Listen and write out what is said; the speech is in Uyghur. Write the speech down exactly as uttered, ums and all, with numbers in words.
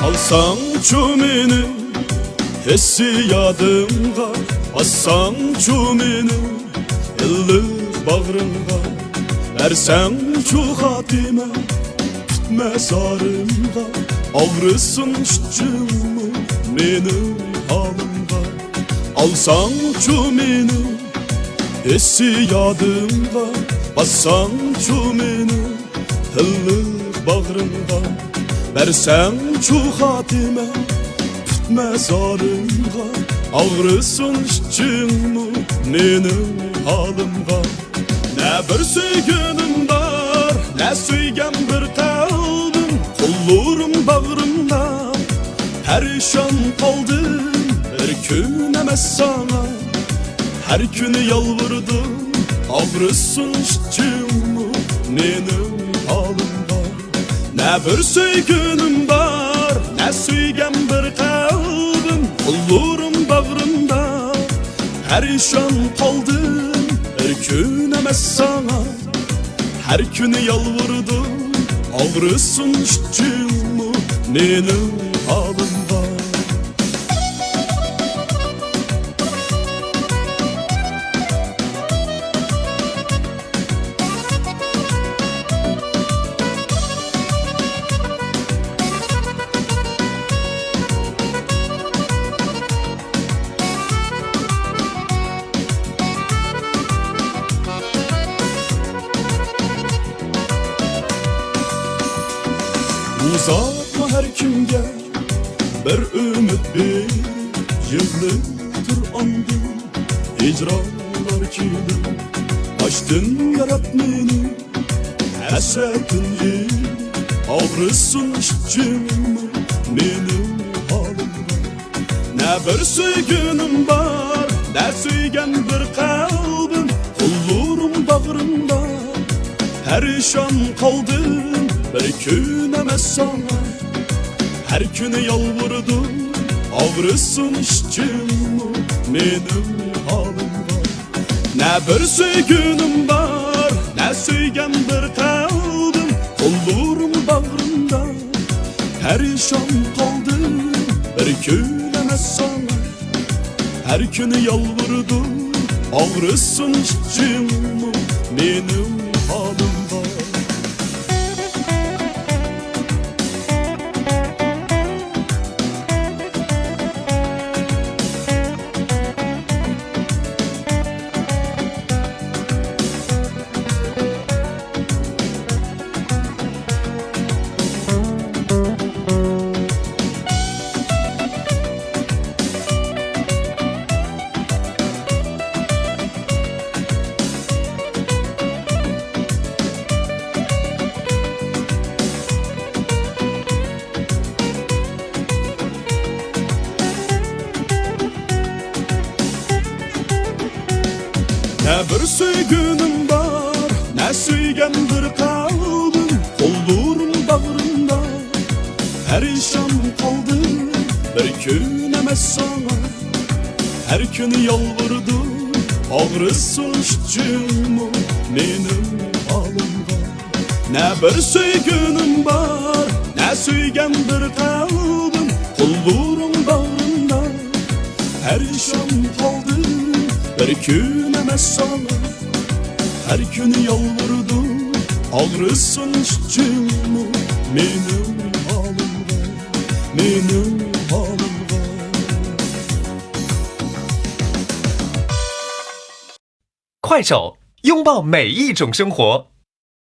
ئالساڭچۇ مېنى ھېسسىياتىڭغا، باسساڭچۇ مېنى ئىللىق باغرىڭغا، بەرسەڭچۇ خاتىمە پۈتمەس زارىمغا، ئاغرىسۇن ئىچىڭمۇ مېنىڭ ھالىمغا. ئالساڭچۇ مېنى ھېسسىياتىڭغا، باسساڭچۇ مېنى ئىللىق باغرىڭغا، بەرسەڭچۇ خاتىمە پۈتمەس زارىمغا، ئاغرىسۇن ئىچىڭمۇ مېنىڭ ھالىمغا. نە بىر سۆيگۈنۈم بار، نە سۆيگەن بىر قەلبىم، قوللىرىم باغرىمدا، پەرىشان قالدىم بىر كۈن ئەمەس ساڭا. ھەر كۈنى يالۋۇردۇم، ئاغرىسۇن ئىچىڭمۇ مېنىڭ ھالىمغا. نە بىر سۆيگۈنۈم بار، نە سۆيگەن بىر قەلبىم، قوللىرىم باغرىمدا، پەرىشان قالدىم بىر كۈن ئەمەس ساڭا. ھەر كۈنى يالۋۇردۇم، ئاغرىسۇن ئىچىڭمۇ مېنىڭ ھالىمغا. ئۇزاتما ھەر كىمگە بىر ئۈمىد بېرىپ، يىغلىتىپ تۇر ئاندىن ھىجرانلار كېلىپ. باشتىن يارات مېنى ھەسرەتتىن ئېرىپ، ئاغرىسۇن ئىچىڭمۇ مېنىڭ ھالىمغا. نە بىر سۆيگۈنۈم بار، نە سۆيگەن بىر قەلبىم، قوللىرىم باغرىمدا، پەرىشان قالدىم بىر كۈن ئەمەس ساڭا. ھەر كۈنى يالۋۇردۇم، ئاغرىسۇن ئىچىڭمۇ مېنىڭ ھالىمغا. نە بىر سۆيگۈنۈم بار، نە سۆيگەن بىر قەلبىم، قوللىرىم باغرىمدا، پەرىشان قالدىم بىر كۈن ئەمەس ساڭا. ھەر كۈنى يالۋۇردۇم، ئاغرىسۇن ئىچىڭمۇ مېنىڭ ھالىمغا. نە بىر سۆيگۈنۈم بار، نە سۆيگەن بىر قەلبىم، قوللىرىم باغرىمدا، پەرىشان قالدىم بىر كۈن ئەمەس ساڭا. ھەر كۈنى يالۋۇردۇم، ئاغرىسۇن ئىچىڭمۇ مېنىڭ ھالىمغا. نە بىر سۆيگۈنۈم بار، نە سۆيگەن بىر قەلبىم، قوللىرىڭ باغرىمدا، پەرىشان قالدىم بىر كۈن ئەمەس ساڭا. ھەر كۈنى يالۋۇردۇم، ئاغرىسۇن ئىچىڭمۇ مېنىڭ ھالىمغا، مېنىڭ ھالىمغا. 快手，拥抱每一种生活。